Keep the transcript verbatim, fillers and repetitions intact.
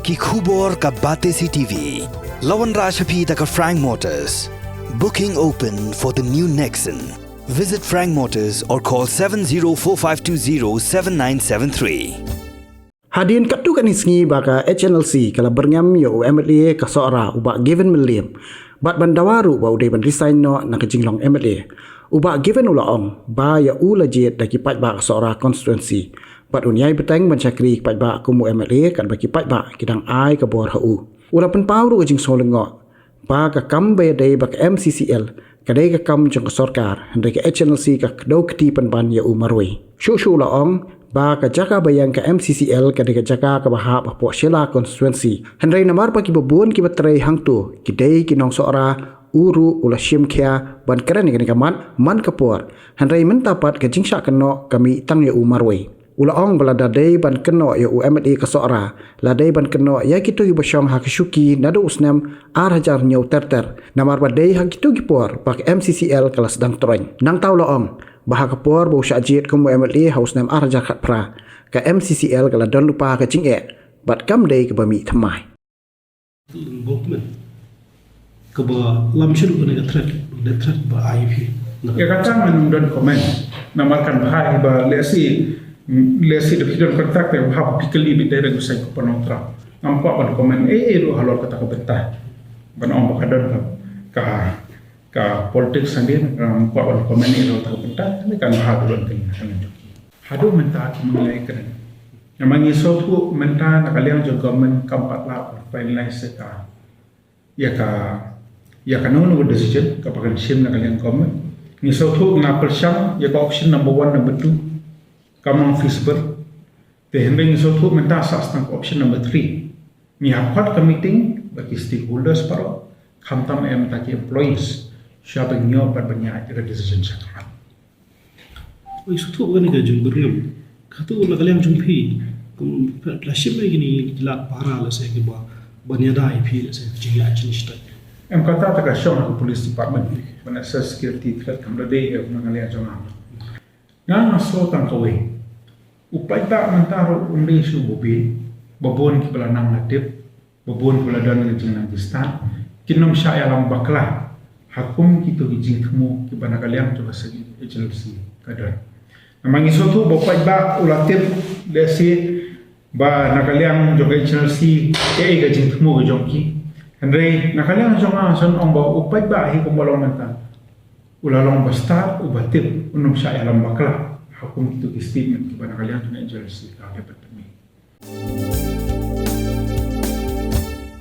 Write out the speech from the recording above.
Ki khubor ka Batesi TV. La wanrah sha phi da ka Frank Motors. Booking open for the new Nexon. Visit Frank Motors or call seven zero four five two zero seven nine seven three. Hadien katto katne sngi ba ka H N L C ka la byrngem ïa u M L A ka Sohra u Bah Given Mylliem, bad ban dawa ruh ba u dei ban resign noh na ka jinglong M L A. U Bah Given u la ong ba ïa u la jied da ki paidbah ka Sohra constituency, bad un ïai bteng ban shakri ki paidbah kum u M L A katba ki paidbah ki dang ai ka bor ha u. U la pynpaw ruh ka jingsngew lyngngoh ba ka kam ba ïadei bad ka M C C L ka dei ka kam jong ka sorkar, hynrei ka H N L C ka kdew kti pynban ïa u marwei. Shuh shuh u la ong ba ka jaka ba ïeng ka M C C L ka dei ka jaka kaba hap hapoh Shella constituency, hynrei namar ba kiba bun kiba trei hangto ki dei ki nong Sohra, u ruh u la shim khia ban kren ïa kane ka mat man ka por, hynrei mynta pat ka jingshah kynnoh ka mih tang ïa u marwei. U la ong ba lada dei ban kynnoh ïa u M L A ka Sohra, la dei ban kynnoh ïa kito kiba shong ha ka shuki naduh u snem ar hajar hynñiew ter ter, namar ba dei ha kito ki por ba ka M C C L ka la sdang troiñ. Nangta u la ong ba ha ka por ba u shah jied kum u M L A ha u snem ar hajar khatphra, ka M C C L ka la don lypa ka jingeh bad kam dei kaba mih thymmai. Involvement kaba lam shuh kane ka threat, the threat ba ai phi. Ïa kata ngan ym don comment. Namar kan bha hi ba lehse, lehse da phi don contact, ïa bha ba phi kylli beit direct u Saiñ Khup Nongtram. Ngam kwah ban comment ei ei ruh halor kata ka bynta. Ban ong ba ka don ka, ka, ka politics hangne, ngam kwah ban comment ei ruh halor kata ka bynta. Kan bha ba don kane ka ngan jong ki. Haduh mynta ki mynlei kren. Namar ngi sngewthuh mynta na ka liang jong government kam pat lah ban finalize ïa ka, ïa ka, ïa kano kano ka decision kaba kan shim na ka liang government. Ngi sngewthuh nga pyrshang ïa ka option number one, number two kam long feasible. Te hynrei ngi sngewthuh mynta sa sdang ka option number three. Ngi hap khot ka meeting bad ki stakeholders baroh, khamtam em ta ki employees, shwa ban ïoh bad ban ïaid ïa ka decision sha khmat. Oi, sngewthuh kane ka jingbyrngem. Kato na ka liang jong phi, kum la shim ïa kine ki lad para lehse kiba ban ïada ïa phi lehse ka jingïaid jingstad. Em, kata te ka shong ha ka police department ban assess security threat, kam da dei ïa na ka liang jong nga. Nga nga sngew tang kawei. U paidbah mynta ruh um dei shuh ba bun, ba bun kiba la nang la tip, ba bun kiba la don ka jingnang jingstad, kin ym shah ïalam bakla ha kum kito ki jingthmu kiba na ka liang jong ka seng H N L C ka don. Namar ngi sngewthuh ba u paidbah u la tip lehse ba na ka liang jong ka H N L C kaei ka jingthmu ka jong ki. Hynrei na ka liang jong nga shen ong ba u paidbah hi kumba long mynta u la long ba stad, uba tip, un ym shah ïalam bakla ha kum kito ki statement kiba na ka liang jong ka H N L C ka dei ban pynmih.